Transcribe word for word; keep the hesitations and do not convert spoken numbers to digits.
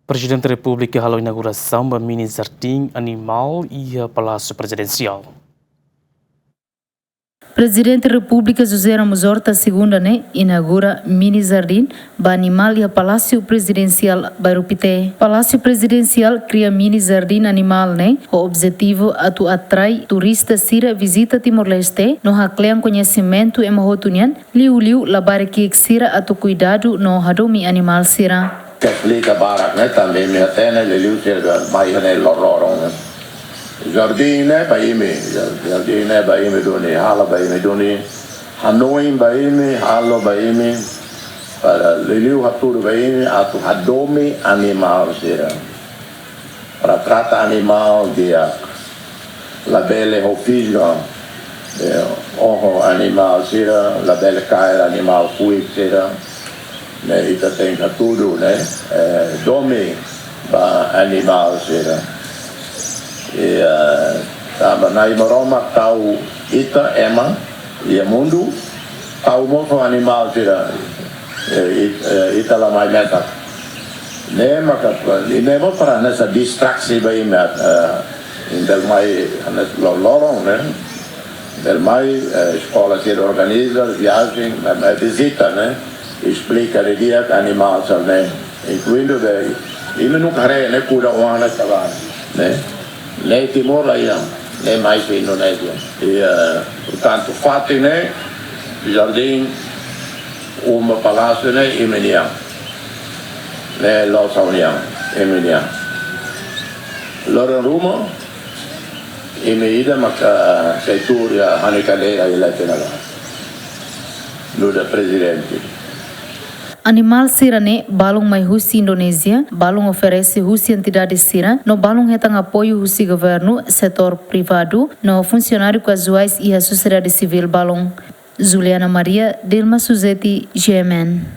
Prezidente Repúblika halo inaugurasaun ba mini jardín animál iha Palásiu Prezidensiál. Prezidente Repúblika José Ramos Horta segunda ne'e inaugura mini jardín ba animál iha Palásiu Prezidensiál Bairru Pité. Palásiu Prezidensiál kria mini jardín animál ne'e ho objetivu atu atrai turista sira vizita Timor-Leste no haklean koñesimentu ema hotu nian, liuliu labarik ki'ik sira atu kuidadu no hadomi animál sira. Ke esplika barak ne'e, tanba imi hatene, liuliu sira mai iha ne'e loroloron ne'e. Jardín ne'e ba imi, jardín ne'e ba imi duni, halo ba imi duni, hanoin ba imi, halo ba imi, para liuliu hatudu ba imi atu hadomi animál sira. Para trata animál di'ak. Labele ho fisga, eh, oho animál sira, labele kaer animál fuik sira. Ne'e ita tenke hatudu, ne'e, eh, domin ba animál sira. I, eh, tanba Na'i Maromak tau ita ema iha mundu, tau mós animál sira, eh, it-, eh, ita la mai mesak. Ne'e maka, i ne'e mós para hanesan distraksi ba imi, eh, imi bele mai hanesan loroloron, ne'e. Bele mai, eh, eskola sira organiza viajen, mai, mai vizita, ne'e. Esplika didi'ak animál sira ne'e. Inkluindu be, imi nunka haree ne'e kuda oan ne'e sala, ne'e. Ne'e Timor la iha, ne'e mai husi Indonézia. I, eh, portantu, fatin ne'e, jardín, uma palásiu ne'e, imi-nian. Ne'e loos ha'u-nian, imi-nian. Loron ruma, imi ida maka sei tuur iha ha'u-nia kadeira iha leten ne'ebá. Nu'udar prezidente. Animál sira-ne'e balun mai husi Indonézia, balun oferese husi entidade sira, no balun hetan apoiu husi governu, setór privadu, no funsionáriu kazuais iha sosiedade sivíl balun. Juliana Maria, Dilma Suzeti, G M N.